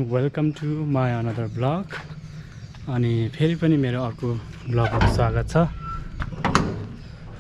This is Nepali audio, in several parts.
Welcome to my another blog. अनि फेरि पनि मेरो अर्को ब्लगमा स्वागत छ।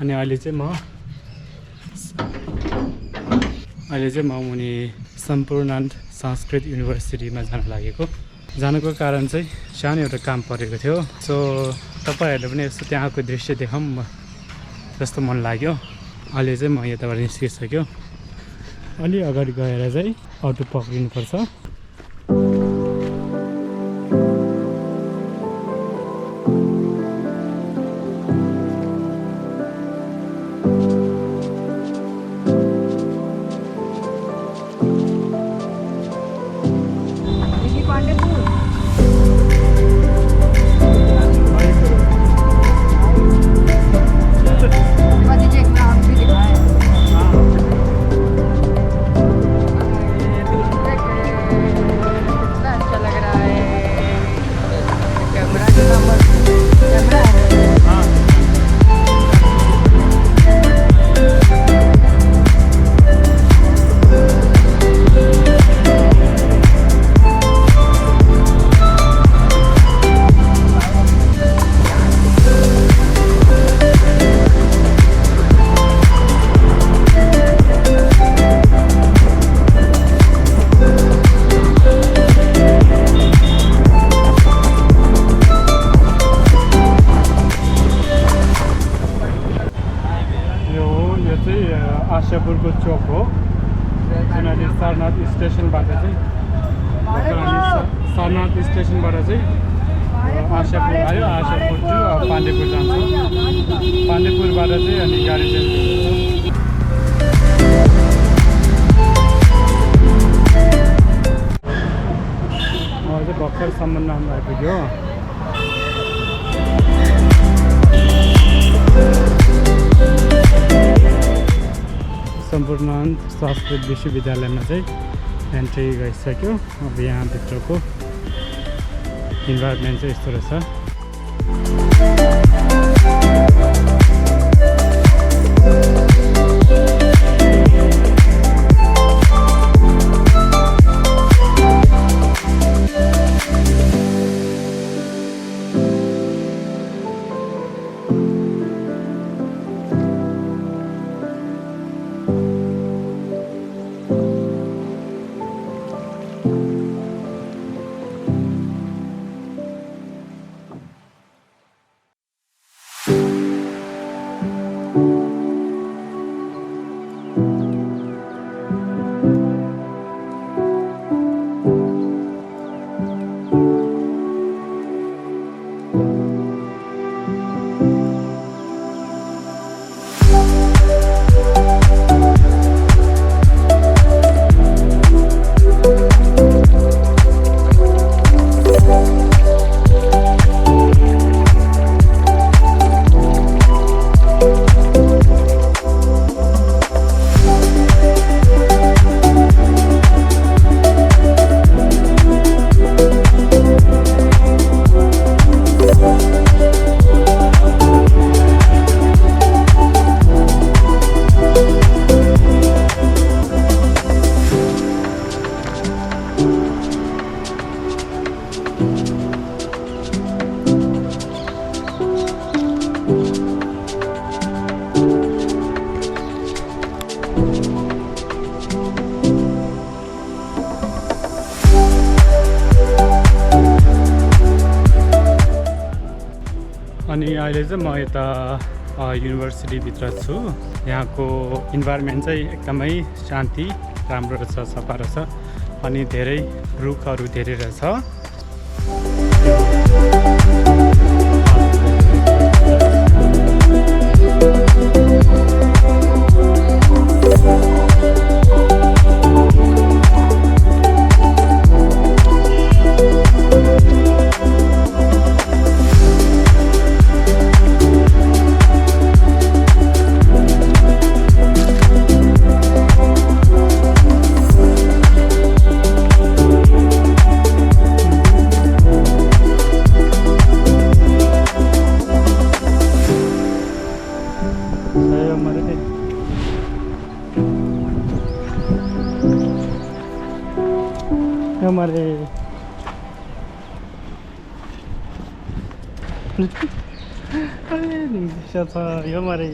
अनि अहिले चाहिँ म मुनि सम्पूर्णानन्द संस्कृत युनिभर्सिटीमा जान लागेको। जानको कारण चाहिँ सानो एउटा काम परेको थियो। सो तपाईहरुले पनि यस्तो त्यहाँको दृश्य देखाउँ जस्तो मन लाग्यो। अहिले चाहिँ म यताबाट निस्किसक्यो। अलि अगाडि गएर चाहिँ अटो पक्रिनुपर्छ। आशापुरको चोक हो। जुन सारनाथ स्टेसनबाट चाहिँ आशापुर आयो। आशापुर टु पाण्डेपुर जान्छ। पाण्डेपुरबाट चाहिँ अनि गाडी चेन्ज गर्छ। भर्खर सम्बन्धमा आइपुग्यो। सम्पूर्णानन्द संस्कृत विश्वविद्यालयमा चाहिँ एन्ट्री गइसक्यो। अब यहाँ भित्रको इन्भाइरोमेन्ट चाहिँ यस्तो रहेछ। अनि अहिले चाहिँ म यता युनिभर्सिटीभित्र छु। यहाँको इन्भाइरोमेन्ट चाहिँ एकदमै शान्ति राम्रो रहेछ, सफा रहेछ। अनि धेरै रुखहरू धेरै रहेछ। हमारे दृश्य छ यो मरे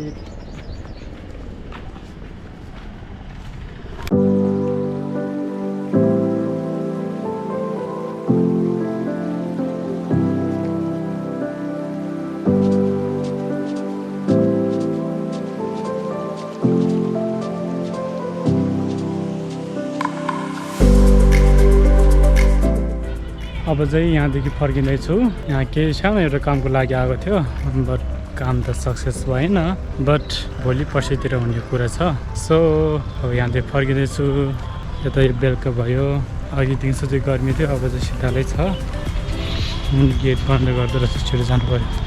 अब चाहिँ यहाँदेखि फर्किँदैछु यहाँ केही सानो एउटा कामको लागि आएको थियो बट काम त सक्सेस भएन बट भोलि पर्सितिर हुने कुरा छ सो अब यहाँदेखि फर्किँदैछु यता बेलुका भयो अघि दिउँसो चाहिँ गर्मी थियो अब चाहिँ शीतलै छ गेट बन्द गर्दा रहेछ छिटो जानु पर्यो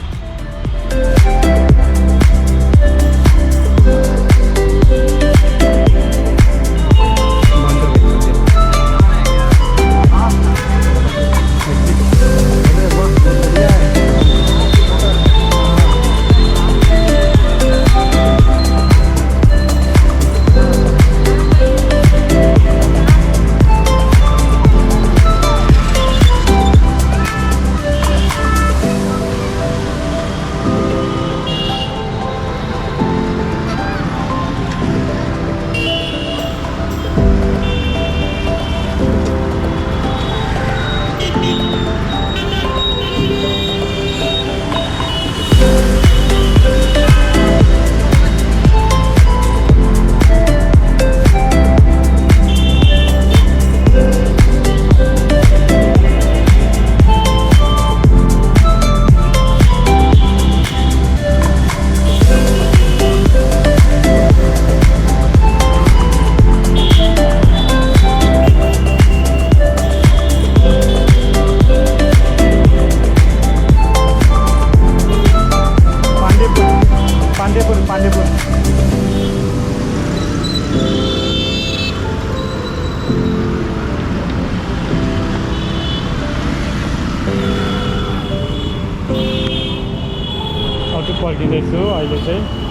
फर्किँदैछु अहिले चाहिँ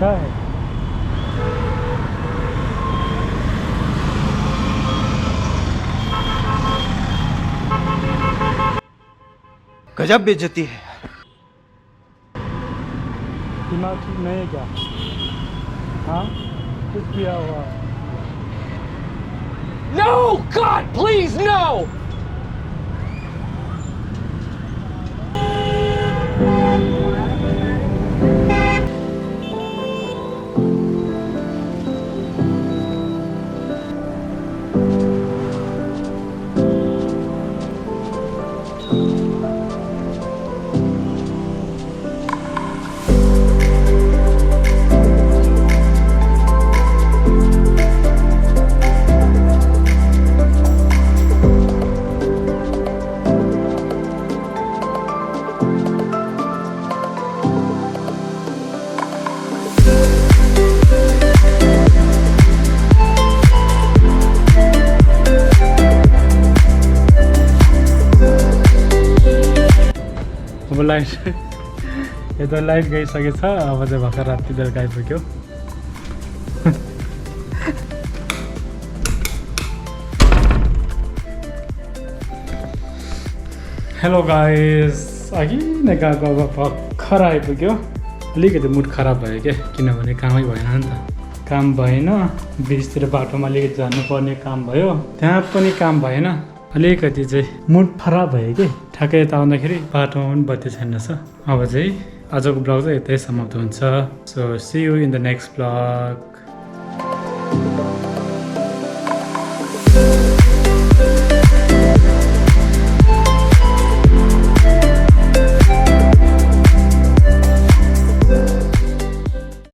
क्या है गजब बेइज्जती है दिमाग ठीक नहीं है क्या हाँ कुछ किया हुआ No, God, please, no! अब लाइट यता लाइट गइसकेछ अब चाहिँ भर्खर राति बेलुका आइपुग्यो हेलो गाइस अघि नै गएको अब भर्खर आइपुग्यो अलिकति मुड खराब भयो क्या किनभने कामै भएन नि त काम भएन बिचतिर बाटोमा अलिकति जानुपर्ने काम भयो त्यहाँ पनि काम भएन अलिकति चाहिँ मुड खराब भयो कि ठ्याक्कै यता आउँदाखेरि बाटोमा पनि बत्ती छैन छ अब चाहिँ आजको ब्लग चाहिँ यतै समाप्त हुन्छ so see you in the next blog